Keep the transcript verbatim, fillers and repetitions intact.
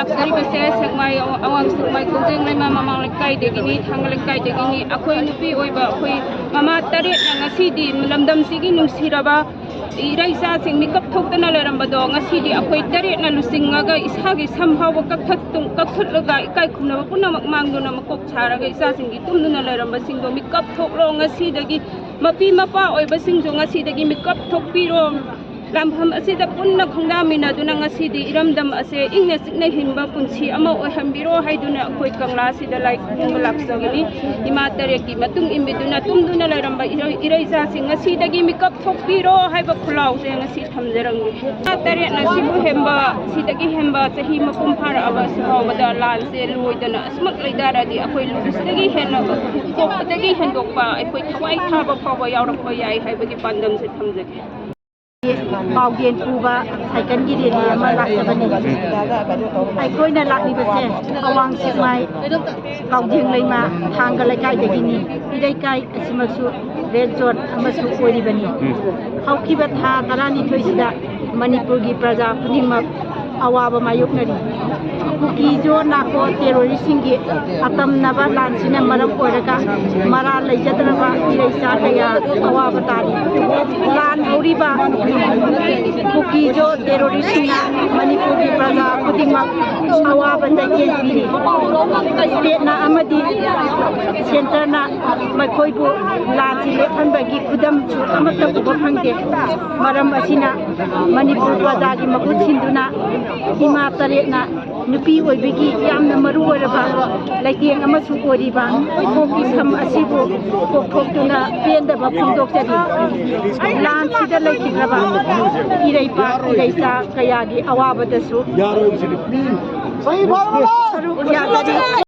ꯂꯥꯛꯆꯔꯤꯕꯁꯦ ꯁꯦꯛꯃꯥꯏ, ꯑꯋꯥꯡ ꯁꯦꯛꯃꯥꯏ ꯀꯣꯡꯖꯦꯡ ꯂꯩꯃ ꯃꯃꯥꯡ ꯂꯩꯀꯥꯏꯗꯒꯤꯅꯤ, ꯊꯥꯡꯒ ꯂꯩꯀꯥꯏꯗꯒꯤꯅꯤ꯫ ꯑꯩꯈꯣꯏ ꯅꯨꯄꯤ ꯑꯣꯏꯕ ꯑꯩꯈꯣꯏ ꯃꯃꯥ ꯇꯔꯦꯠꯅ ꯉꯁꯤꯗꯤ ꯂꯝꯗꯝꯁꯤꯒꯤ ꯅꯨꯡꯁꯤꯔꯕ ꯏꯔꯩꯆꯥꯁꯤꯡ ꯃꯤꯀꯞ ꯊꯣꯛꯇꯅ ꯂꯩꯔꯝꯕꯗꯣ ꯉꯁꯤꯗꯤ ꯑꯩꯈꯣꯏ ꯇꯔꯦꯠꯅ ꯂꯨꯆꯤꯡꯉꯒ ꯏꯁꯥꯒꯤ ꯁꯝ ꯐꯥꯎꯕ ꯀꯛꯊꯠ-, ꯀꯛꯊꯠꯂꯒ ꯏꯀꯥꯏ ꯈꯨꯝꯅꯕ ꯄꯨꯝꯅꯃꯛ ꯃꯥꯡꯗꯨꯅ ꯃꯀꯣꯛ ꯁꯥꯔꯒ ꯏꯆꯥꯁꯤꯡꯒꯤ ꯇꯨꯝꯗꯨꯅ ꯂꯩꯔꯝꯕꯁꯤꯡꯗꯣ ꯃꯤꯀꯞ ꯊꯣꯛꯂꯣ꯫ ꯉꯁꯤꯗꯒꯤ ꯃꯄꯤ ꯃꯄꯥ ꯑꯣꯏꯕꯁꯤꯡꯁꯨ ꯉꯁꯤꯗꯒꯤ ꯃꯤꯀꯞ ꯊꯣꯛꯄꯤꯔꯣ꯫ ꯂꯥꯟꯐꯝ ꯑꯁꯤꯗ ꯄꯨꯟꯅ ꯈꯣꯡꯗꯥꯃꯤꯟꯅꯗꯨꯅ ꯉꯁꯤꯗꯤ ꯏꯔꯝꯗꯝ ꯑꯁꯦ ꯏꯪꯅ ꯆꯤꯛꯅ ꯍꯤꯡꯕ ꯄꯨꯟꯁꯤ ꯑꯃ ꯑꯣꯏꯍꯟꯕꯤꯔꯣ ꯍꯥꯏꯗꯨꯅ ꯑꯩꯈꯣꯏ ꯀꯪꯂꯥꯁꯤꯗ ꯂꯥꯏ ꯈꯨꯔꯨꯝꯕ ꯂꯥꯛꯆꯕꯅꯤ꯫ ꯏꯃꯥ ꯇꯔꯦꯠꯀꯤ ꯃꯇꯨꯡ ꯏꯟꯕꯤꯗꯨꯅ ꯇꯨꯝꯗꯨꯅ ꯂꯩꯔꯝꯕ ꯏꯔꯩ-, ꯏꯔꯩꯆꯥꯁꯤꯡ ꯉꯁꯤꯗꯒꯤ ꯃꯤꯀꯞ ꯊꯣꯛꯄꯤꯔꯣ ꯍꯥꯏꯕ ꯈꯨꯜꯂꯥꯎꯁꯦ ꯉꯁꯤ ꯊꯝꯖꯔꯝꯒꯦ꯫ ꯏꯃꯥ ꯇꯔꯦꯠꯅ ꯁꯤꯕꯨ ꯍꯦꯟꯕ, ꯁꯤꯗꯒꯤ ꯍꯦꯟꯕ ꯆꯍꯤ ꯃꯄꯨꯡ ꯐꯥꯔꯛꯑꯕ ꯑꯁꯤ ꯐꯥꯎꯕꯗ ꯂꯥꯟꯁꯦ ꯂꯣꯏꯗꯅ ꯑꯁꯨꯃꯛ ꯂꯩꯇꯥꯔꯗꯤ ꯑꯩꯈꯣꯏ ꯂꯨꯕꯁꯤꯗꯒꯤ ꯍꯦꯟꯅ, ꯄꯣꯛꯄꯗꯒꯤ ꯍꯦꯟꯗꯣꯛꯄ ꯑꯩꯈꯣꯏ ꯊꯋꯥꯏ ꯊꯥꯕ ꯐꯥꯎꯕ ꯌꯥꯎꯔꯛꯄ ꯌꯥꯏ ꯍꯥꯏꯕꯒꯤ ꯄꯥꯟꯗꯝꯁꯦ ꯊꯝꯖꯒꯦ꯫ ꯄꯥꯎꯖꯦꯜ ꯄꯨꯕ ꯁꯥꯏꯀꯜꯒꯤ ꯔꯦꯂꯤ ꯑꯃ ꯂꯥꯛꯆꯕꯅꯤ꯫ ꯑꯩꯈꯣꯏꯅ ꯂꯥꯛꯂꯤꯕꯁꯦ ꯑꯋꯥꯡ ꯁꯦꯛꯃꯥꯏ ꯀꯥꯎꯖꯦꯡ ꯂꯩꯃ ꯊꯥꯡꯒ ꯂꯩꯀꯥꯏꯗꯒꯤꯅꯤ꯫ ꯏꯔꯩꯀꯥꯏ ꯑꯁꯤꯃꯛꯁꯨ ꯔꯦꯗ ꯖꯣꯟ ꯑꯃꯁꯨ ꯑꯣꯏꯔꯤꯕꯅꯤ꯫ ꯍꯧꯈꯤꯕ ꯊꯥ ꯇꯔꯥꯅꯤꯊꯣꯏꯁꯤꯗ ꯃꯅꯤꯄꯨꯔꯒꯤ ꯄ꯭ꯔꯖꯥ ꯈꯨꯗꯤꯡꯃꯛ ꯑꯋꯥꯕ ꯃꯥꯌꯣꯛꯅꯔꯤ꯫ ꯀꯨꯀꯤꯖꯣ ꯅꯥꯀꯣ ꯇꯦꯔꯣꯔꯤꯁꯁꯤꯡꯒꯤ ꯑꯇꯝꯅꯕ ꯂꯥꯟꯁꯤꯅ ꯃꯔꯝ ꯑꯣꯏꯔꯒ ꯃꯔꯥꯜ ꯂꯩꯖꯗ꯭ꯔꯕ ꯏꯔꯩꯆꯥ ꯀꯌꯥ ꯑꯋꯥꯕ ꯇꯥꯔꯤ꯫ ꯂꯥꯟ ꯍꯧꯔꯤꯕ ꯀꯨꯀꯤꯖꯣ ꯇꯦꯔꯣꯔꯤꯁꯁꯤꯡꯅ ꯃꯅꯤꯄꯨꯔꯒꯤ ꯄ꯭ꯔꯖꯥ ꯈꯨꯗꯤꯡꯃꯛ ꯑꯋꯥꯕ ꯆꯩꯊꯦꯡ ꯄꯤꯔꯤ꯫ ꯁ꯭ꯇꯦꯠꯅ ꯑꯃꯗꯤ ꯁꯦꯟꯇꯔꯅ ꯃꯈꯣꯏꯕꯨ ꯂꯥꯟꯁꯤ ꯂꯦꯞꯍꯟꯕꯒꯤ ꯈꯨꯗꯝꯁꯨ ꯑꯃꯠꯇ ꯎꯕ ꯐꯪꯗꯦ꯫ ꯃꯔꯝ ꯑꯁꯤꯅ ꯃꯅꯤꯄꯨꯔ ꯄ꯭ꯔꯖꯥꯒꯤ ꯃꯍꯨꯠ ꯁꯤꯟꯗꯨꯅ ꯏꯃꯥ ꯇꯔꯦꯠꯅ ꯅꯨꯄꯤ ꯑꯣꯏꯕꯒꯤ ꯌꯥꯝꯅ ꯃꯔꯨ ꯑꯣꯏꯔꯕ ꯂꯩꯇꯦꯡ ꯑꯃꯁꯨ ꯑꯣꯏꯔꯤꯕ ꯀꯣꯛꯀꯤ ꯁꯝ ꯑꯁꯤꯕꯨ ꯀꯣꯛꯊꯣꯛꯇꯨꯅ ꯄꯦꯟꯗꯕ ꯐꯣꯡꯗꯣꯛꯆꯔꯤ꯫ ꯂꯥꯟꯁꯤꯗ ꯂꯩꯈꯤꯗ꯭ꯔꯕ ꯏꯔꯩꯄꯥꯛ ꯏꯔꯩꯆꯥ ꯀꯌꯥꯒꯤ ꯑꯋꯥꯕꯗꯁꯨ ꯁꯔꯨꯛ ꯌꯥꯖꯔꯤ꯫